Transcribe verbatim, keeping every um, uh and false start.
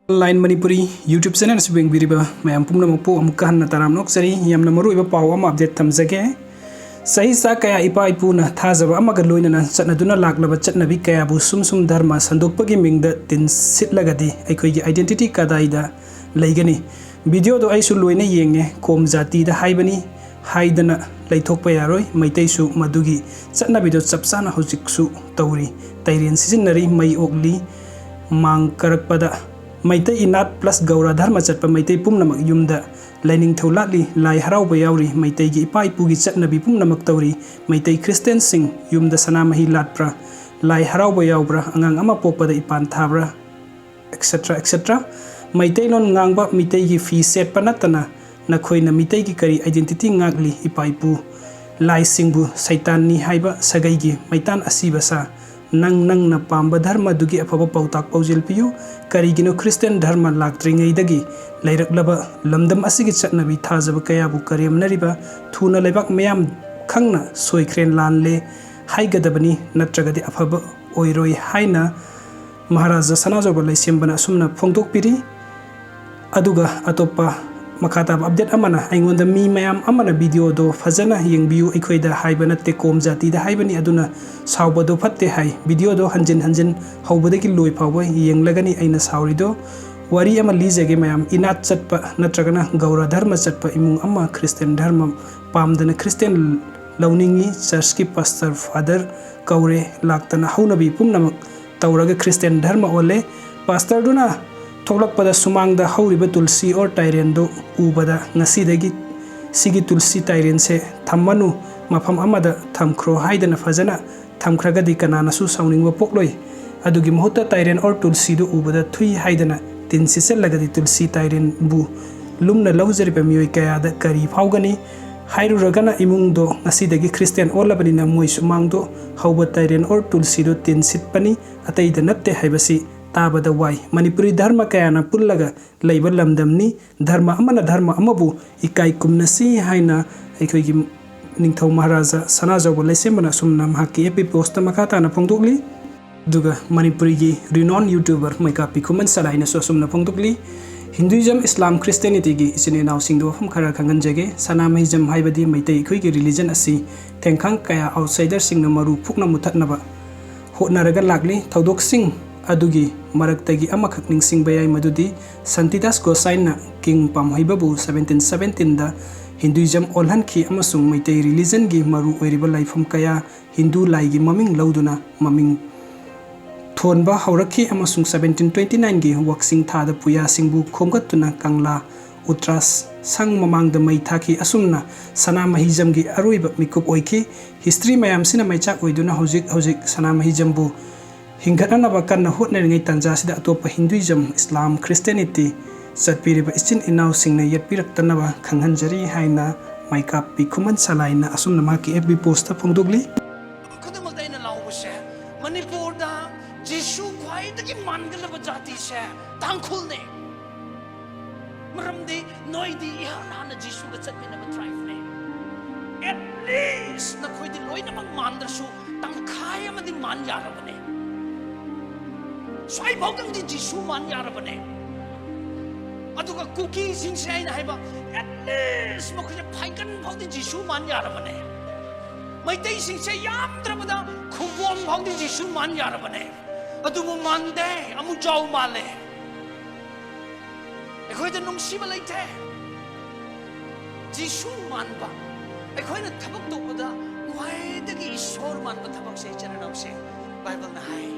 Line Manipuri YouTube channel ꯑꯁꯤꯕꯨ ꯌꯦꯡꯕꯤꯔꯤꯕ ꯃꯌꯥꯝ ꯄꯨꯝꯅꯃꯛꯄꯨ ꯑꯃꯨꯛꯀ ꯍꯟꯅ ꯇꯔꯥꯝꯅ ꯑꯣꯛꯆꯔꯤ꯫ ꯌꯥꯝꯅ ꯃꯔꯨꯑꯣꯏꯕ ꯄꯥꯎ ꯑꯃ update ꯊꯝꯖꯒꯦ꯫ ꯆꯍꯤ ꯆꯥ ꯀꯌꯥ ꯏꯄꯥ ꯏꯄꯨꯅ ꯊꯥꯖꯕ ꯑꯃꯒ ꯂꯣꯏꯅꯅ ꯆꯠꯅꯗꯨꯅ ꯂꯥꯛꯂꯕ ꯆꯠꯅꯕꯤ ꯀꯌꯥꯕꯨ ꯁꯨꯝ ꯁꯨꯝ ꯙꯔꯃ ꯁꯟꯗꯣꯛꯄꯒꯤ ꯃꯤꯡꯗ ꯇꯤꯟꯁꯤꯠꯂꯒꯗꯤ ꯑꯩꯈꯣꯏꯒꯤ identity ꯀꯗꯥꯏꯗ ꯂꯩꯒꯅꯤ? Video ꯗꯣ ꯑꯩꯁꯨ ꯂꯣꯏꯅ ꯌꯦꯡꯉꯦ, ꯀꯣꯝ ꯖꯥꯇꯤꯗ ꯍꯥꯏꯕꯅꯤ ꯍꯥꯏꯗꯅ ꯂꯩꯊꯣꯛꯄ ꯌꯥꯔꯣꯏ꯫ ꯃꯩꯇꯩꯁꯨ ꯃꯗꯨꯒꯤ ꯆꯠꯅꯕꯤꯗꯣ ꯆꯞ ꯆꯥꯅ ꯍꯧꯖꯤꯛꯁꯨ ꯇꯧꯔꯤ꯫ ꯇꯩꯔꯦꯟ ꯁꯤꯖꯤꯟꯅꯔꯤ, ꯃꯩ ꯑꯣꯛꯂꯤ꯫ ꯃꯥꯡ ꯀꯔꯛꯄꯗ ꯃꯩꯇꯩ ꯏꯅꯥꯠ plus ꯒꯧꯔ ꯙꯔꯃ ꯆꯠꯄ ꯃꯩꯇꯩ ꯄꯨꯝꯅꯃꯛ ꯌꯨꯝꯗ ꯂꯥꯏꯅꯤꯡꯊꯧ ꯂꯥꯠꯂꯤ, ꯂꯥꯏ ꯍꯔꯥꯎꯕ ꯌꯥꯎꯔꯤ, ꯃꯩꯇꯩꯒꯤ ꯏꯄꯥ ꯏꯄꯨꯒꯤ ꯆꯠꯅꯕꯤ ꯄꯨꯝꯅꯃꯛ ꯇꯧꯔꯤ꯫ ꯃꯩꯇꯩ Christian ꯁꯤꯡ ꯌꯨꯝꯗ ꯁꯅꯥꯃꯍꯤ ꯂꯥꯠꯄ꯭ꯔꯥ? ꯂꯥꯏ ꯍꯔꯥꯎꯕ ꯌꯥꯎꯕ꯭ꯔꯥ? ꯑꯉꯥꯡ ꯑꯃ ꯄꯣꯛꯄꯗ ꯏꯄꯥꯟ ꯊꯥꯕ꯭ꯔꯥ? Etcetera etcetera꯫ ꯃꯩꯇꯩꯂꯣꯟ ꯉꯥꯡꯕ, ꯃꯤꯇꯩꯒꯤ ꯐꯤ ꯁꯦꯠꯄ ꯅꯠꯇꯅ ꯅꯈꯣꯏꯅ ꯃꯤꯇꯩꯒꯤ ꯀꯔꯤ identity ꯉꯥꯛꯂꯤ? ꯏꯄꯥ ꯏꯄꯨ ꯂꯥꯏꯁꯤꯡꯕꯨ ꯁꯩꯇꯥꯟꯅꯤ ꯍꯥꯏꯕ ꯁꯥꯒꯩꯒꯤ ꯃꯩꯇꯥꯟ ꯑꯁꯤꯕ ꯁꯥ꯫ ꯅꯪ ꯅꯪꯅ ꯄꯥꯝꯕ ꯙꯔꯃꯗꯨꯒꯤ ꯑꯐꯕ ꯄꯥꯎꯇꯥꯛ ꯄꯥꯎꯖꯦꯜ ꯄꯤꯌꯨ꯫ ꯀꯔꯤꯒꯤꯅꯣ Christian ꯙꯔꯃ ꯂꯥꯛꯇ꯭ꯔꯤꯉꯩꯗꯒꯤ ꯂꯩꯔꯛꯂꯕ ꯂꯝꯗꯝ ꯑꯁꯤꯒꯤ ꯆꯠꯅꯕꯤ ꯊꯥꯖꯕ ꯀꯌꯥꯕꯨ ꯀꯔꯦꯝꯅꯔꯤꯕ? ꯊꯨꯅ ꯂꯩꯕꯥꯛ ꯃꯌꯥꯝ ꯈꯪꯅ ꯁꯣꯏꯈ꯭ꯔꯦ, ꯂꯥꯜꯂꯦ ꯍꯥꯏꯒꯗꯕꯅꯤ, ꯅꯠꯇ꯭ꯔꯒꯗꯤ ꯑꯐꯕ ꯑꯣꯏꯔꯣꯏ ꯍꯥꯏꯅ ꯃꯍꯥꯔꯥꯖꯥ ꯁꯅꯥꯖꯥꯎꯕ ꯂꯩꯁꯦꯝꯕꯅ ꯑꯁꯨꯝꯅ ꯐꯣꯡꯗꯣꯛꯄꯤꯔꯤ꯫ ꯑꯗꯨꯒ ꯑꯇꯣꯞꯄ ꯃꯈꯥ ꯇꯥꯕ update ꯑꯃꯅ, ꯑꯩꯉꯣꯟꯗ ꯃꯤ ꯃꯌꯥꯝ ꯑꯃꯅ video ꯗꯣ ꯐꯖꯅ ꯌꯦꯡꯕꯤꯌꯨ, ꯑꯩꯈꯣꯏꯗ ꯍꯥꯏꯕ ꯅꯠꯇꯦ, ꯀꯣꯝ ꯖꯥꯇꯤꯗ ꯍꯥꯏꯕꯅꯤ, ꯑꯗꯨꯅ ꯁꯥꯎꯕꯗꯣ ꯐꯠꯇꯦ ꯍꯥꯏ꯫ Video ꯗꯣ ꯍꯟꯖꯤꯟ ꯍꯟꯖꯤꯟ ꯍꯧꯕꯗꯒꯤ ꯂꯣꯏ ꯐꯥꯎꯕ ꯌꯦꯡꯂꯒꯅꯤ ꯑꯩꯅ ꯁꯥꯎꯔꯤꯗꯣ꯫ ꯋꯥꯔꯤ ꯑꯃ ꯂꯤꯖꯒꯦ ꯃꯌꯥꯝ, ꯏꯅꯥꯠ ꯆꯠꯄ ꯅꯠꯇ꯭ꯔꯒꯅ ꯒꯧꯔ ꯙꯔꯃ ꯆꯠꯄ ꯏꯃꯨꯡ ꯑꯃ Christian ꯙꯔꯃ ꯄꯥꯝꯗꯅ Christian ꯂꯧꯅꯤꯡꯉꯤ, church ꯀꯤ pastor father ꯀꯧꯔꯦ, ꯂꯥꯛꯇꯅ ꯍꯧꯅꯕꯤ ꯄꯨꯝꯅꯃꯛ ꯇꯧꯔꯒ Christian ꯙꯔꯃ ꯑꯣꯜꯂꯦ꯫ Pastor ꯗꯨꯅ ꯊꯣꯛꯂꯛꯄꯗ ꯁꯨꯃꯥꯡꯗ ꯍꯧꯔꯤꯕ ꯇꯨꯜꯁꯤ or ꯇꯥꯏꯔꯦꯟꯗꯨ ꯎꯕꯗ ꯉꯁꯤꯗꯒꯤ ꯁꯤꯒꯤ ꯇꯨꯜꯁꯤ ꯇꯥꯏꯔꯦꯟꯁꯦ ꯊꯝꯃꯅꯨ, ꯃꯐꯝ ꯑꯃꯗ ꯊꯝꯈ꯭ꯔꯣ ꯍꯥꯏꯗꯅ ꯐꯖꯅ ꯊꯝꯈ꯭ꯔꯒꯗꯤ ꯀꯅꯥꯅꯁꯨ ꯁꯥꯎꯅꯤꯡꯕ ꯄꯣꯛꯂꯣꯏ꯫ ꯑꯗꯨꯒꯤ ꯃꯍꯨꯠꯇ ꯇꯥꯏꯔꯦꯟ or ꯇꯨꯜꯁꯤꯗꯨ ꯎꯕꯗ ꯊꯨꯏ ꯍꯥꯏꯗꯅ ꯇꯤꯟ ꯁꯤꯠꯆꯜꯂꯒꯗꯤ ꯇꯨꯜꯁꯤ ꯇꯥꯏꯔꯦꯟꯕꯨ ꯂꯨꯝꯅ ꯂꯧꯖꯔꯤꯕ ꯃꯤꯑꯣꯏ ꯀꯌꯥꯗ ꯀꯔꯤ ꯐꯥꯎꯒꯅꯤ? ꯍꯥꯏꯔꯨꯔꯒꯅ ꯏꯃꯨꯡꯗꯣ ꯉꯁꯤꯗꯒꯤ Christian ꯑꯣꯜꯂꯕꯅꯤꯅ ꯃꯣꯏ ꯁꯨꯃꯥꯡꯗꯣ ꯍꯧꯕ ꯇꯥꯏꯔꯦꯟ or ꯇꯨꯜꯁꯤꯗꯣ ꯇꯤꯟ ꯁꯤꯠꯄꯅꯤ, ꯑꯇꯩꯗ ꯅꯠꯇꯦ ꯍꯥꯏꯕꯁꯤ ꯇꯥꯕꯗ ꯋꯥꯏ꯫ ꯃꯅꯤꯄꯨꯔꯤ ꯙꯔꯃ ꯀꯌꯥꯅ ꯄꯨꯜꯂꯒ ꯂꯩꯕ ꯂꯝꯗꯝꯅꯤ꯫ ꯙꯔꯃ ꯑꯃꯅ ꯙꯔꯃ ꯑꯃꯕꯨ ꯏꯀꯥꯏ ꯈꯨꯝꯅꯁꯤ ꯍꯥꯏꯅ ꯑꯩꯈꯣꯏꯒꯤ ꯅꯤꯡꯊꯧ ꯃꯍꯥꯔꯥꯖꯥ ꯁꯅꯥꯖꯥꯎꯕ ꯂꯩꯁꯦꯝꯕꯅ ꯑꯁꯨꯝꯅ ꯃꯍꯥꯛꯀꯤ F B post ꯇ ꯃꯈꯥ ꯇꯥꯅ ꯐꯣꯡꯗꯣꯛꯂꯤ꯫ ꯑꯗꯨꯒ ꯃꯅꯤꯄꯨꯔꯤꯒꯤ renowned YouTuber ꯃꯩꯀꯥꯞꯄꯤ ꯈꯨꯃꯟ ꯁꯂꯥꯏꯅꯁꯨ ꯑꯁꯨꯝꯅ ꯐꯣꯡꯗꯣꯛꯂꯤ, "ꯍꯤꯟꯗꯨꯏꯖꯝ, ꯏꯁꯂꯥꯝ, ꯈ꯭ꯔꯤꯁꯇꯤꯌꯥꯅꯤꯇꯤꯒꯤ ꯏꯆꯤꯟ ꯏꯅꯥꯎꯁꯤꯡꯗ ꯋꯥꯐꯝ ꯈꯔ ꯈꯪꯍꯟꯖꯒꯦ꯫ ꯁꯅꯥꯃꯍꯤꯖꯝ ꯍꯥꯏꯕꯗꯤ ꯃꯩꯇꯩ ꯑꯩꯈꯣꯏꯒꯤ religion ꯑꯁꯤ ꯊꯦꯡꯈꯥꯡ ꯀꯌꯥ outsiderꯁꯤꯡꯅ ꯃꯔꯨ ꯐꯨꯛꯅ ꯃꯨꯊꯠꯅꯕ ꯍꯣꯠꯅꯔꯒ ꯂꯥꯛꯂꯤ꯫ ꯊꯧꯗꯣꯛꯁꯤꯡ ꯑꯗꯨꯒꯤ ꯃꯔꯛꯇꯒꯤ ꯑꯃꯈꯛ ꯅꯤꯡꯁꯤꯡꯕ ꯌꯥꯏ, ꯃꯗꯨꯗꯤ ꯁꯥꯟꯇꯤꯗꯥꯁ ꯒꯣꯁꯥꯏꯅ ꯀꯤꯡ ꯄꯥꯝꯍꯩꯕꯕꯨ seventeen seventeenꯗ ꯍꯤꯟꯗꯨꯏꯖꯝ ꯑꯣꯜꯍꯟꯈꯤ ꯑꯃꯁꯨꯡ ꯃꯩꯇꯩ religionꯒꯤ ꯃꯔꯨ ꯑꯣꯏꯔꯤꯕ ꯂꯥꯏꯐꯝ ꯀꯌꯥ ꯍꯤꯟꯗꯨ ꯂꯥꯏꯒꯤ ꯃꯃꯤꯡ ꯂꯧꯗꯨꯅ ꯃꯃꯤꯡ ꯊꯣꯟꯕ ꯍꯧꯔꯛꯈꯤ ꯑꯃꯁꯨꯡ seventeen twenty nineꯒꯤ ꯋꯥꯛꯆꯤꯡ ꯊꯥꯗ ꯄꯨꯌꯥꯁꯤꯡꯕꯨ ꯈꯣꯝꯒꯠꯇꯨꯅ ꯀꯪꯂꯥ ꯎꯇ꯭ꯔꯥꯁꯪ ꯃꯃꯥꯡꯗ ꯃꯩ ꯊꯥꯈꯤ꯫ ꯑꯁꯨꯝꯅ ꯁꯅꯥꯃꯍꯤꯖꯝꯒꯤ ꯑꯔꯣꯏꯕ ꯃꯤꯀꯨꯞ ꯑꯣꯏꯈꯤ꯫ History ꯃꯌꯥꯝꯁꯤꯅ ꯃꯩꯆꯥꯛ ꯑꯣꯏꯗꯨꯅ ꯍꯧꯖꯤꯛ ꯍꯧꯖꯤꯛ ꯁꯅꯥꯃꯍꯤꯖꯝꯕꯨ ꯍꯤꯡꯒꯠꯅꯅꯕ ꯀꯟꯅ ꯍꯣꯠꯅꯔꯤꯉꯩ ꯇꯥꯟꯖꯥꯁꯤꯗ ꯑꯇꯣꯞꯄ ꯍꯤꯟꯗꯨꯏꯖꯝ, ꯏꯁꯂꯥꯝ, ꯈ꯭ꯔꯤꯁꯇꯤꯌꯥꯅꯤꯇꯤ ꯆꯠꯄꯤꯔꯤꯕ ꯏꯆꯤꯟ ꯏꯅꯥꯎꯁꯤꯡꯅ ꯌꯦꯠꯄꯤꯔꯛꯇꯅꯕ ꯈꯪꯍꯟꯖꯔꯤ" ꯍꯥꯏꯅ ꯃꯩꯀꯥꯞꯄꯤ ꯈꯨꯃꯟ ꯁꯂꯥꯏꯅ ꯑꯁꯨꯝꯅ ꯃꯍꯥꯛꯀꯤ F B postꯇ ꯐꯣꯡꯗꯣꯛꯂꯤ꯫ ꯈꯨꯗꯤꯡꯃꯛꯇ ꯑꯩꯅ ꯂꯥꯎꯕꯁꯦ, ꯃꯅꯤꯄꯨꯔꯗ ꯖꯤꯁꯨ ꯈ꯭ꯋꯥꯏꯗꯒꯤ ꯃꯥꯟꯒꯗꯕ ꯖꯥꯇꯤꯁꯦ ꯇꯥꯡꯈꯨꯜꯅꯦ꯫ ꯃꯔꯝꯗꯤ ꯅꯣꯏꯗꯤ ꯏꯍꯥꯟ ꯍꯥꯟꯅ ꯖꯤꯁꯨꯒ ꯆꯠꯃꯤꯟꯅꯕ tribeꯅꯦ꯫ At least ꯅꯈꯣꯏꯗꯤ ꯂꯣꯏꯅꯃꯛ ꯃꯥꯟꯗ꯭ꯔꯁꯨ ꯇꯪꯈꯥꯏ ꯑꯃꯗꯤ ꯃꯥꯟ ꯌꯥꯔꯕꯅꯦ꯫ ꯁ꯭ꯋꯥꯏꯐꯥꯎꯗꯪꯗꯤ ꯖꯤꯁꯨ ꯃꯥꯟ ꯌꯥꯔꯕꯅꯦ꯫ ꯑꯗꯨꯒ ꯀꯨꯀꯤꯁꯤꯡꯁꯦ ꯑꯩꯅ ꯍꯥꯏꯕ, at least ꯃꯈꯣꯏꯁꯦ ꯐꯥꯏꯒꯟ ꯐꯥꯎꯗꯤ ꯖꯤꯁꯨ ꯃꯥꯟ ꯌꯥꯔꯕꯅꯦ꯫ ꯃꯩꯇꯩꯁꯤꯡꯁꯦ ꯌꯥꯝꯗ꯭ꯔꯕꯗ ꯈꯨꯕꯣꯝ ꯐꯥꯎꯗꯤ ꯖꯤꯁꯨ ꯃꯥꯟ ꯌꯥꯔꯕꯅꯦ꯫ ꯑꯗꯨꯕꯨ ꯃꯥꯟꯗꯦ, ꯑꯃꯨꯛ ꯆꯥꯎ ꯃꯥꯜꯂꯦ꯫ ꯑꯩꯈꯣꯏꯗ ꯅꯨꯡꯁꯤꯕ ꯂꯩꯇꯦ꯫ ꯖꯤꯁꯨ ꯃꯥꯟꯕ, ꯑꯩꯈꯣꯏꯅ ꯊꯕꯛ ꯇꯧꯕꯗ ꯈ꯭ꯋꯥꯏꯗꯒꯤ ꯏꯁꯣꯔ ꯃꯥꯟꯕ ꯊꯕꯛꯁꯦ, ꯏꯆꯤꯟ ꯏꯅꯥꯎꯁꯦ, ꯕꯥꯏꯕꯜꯅ ꯍꯥꯏ,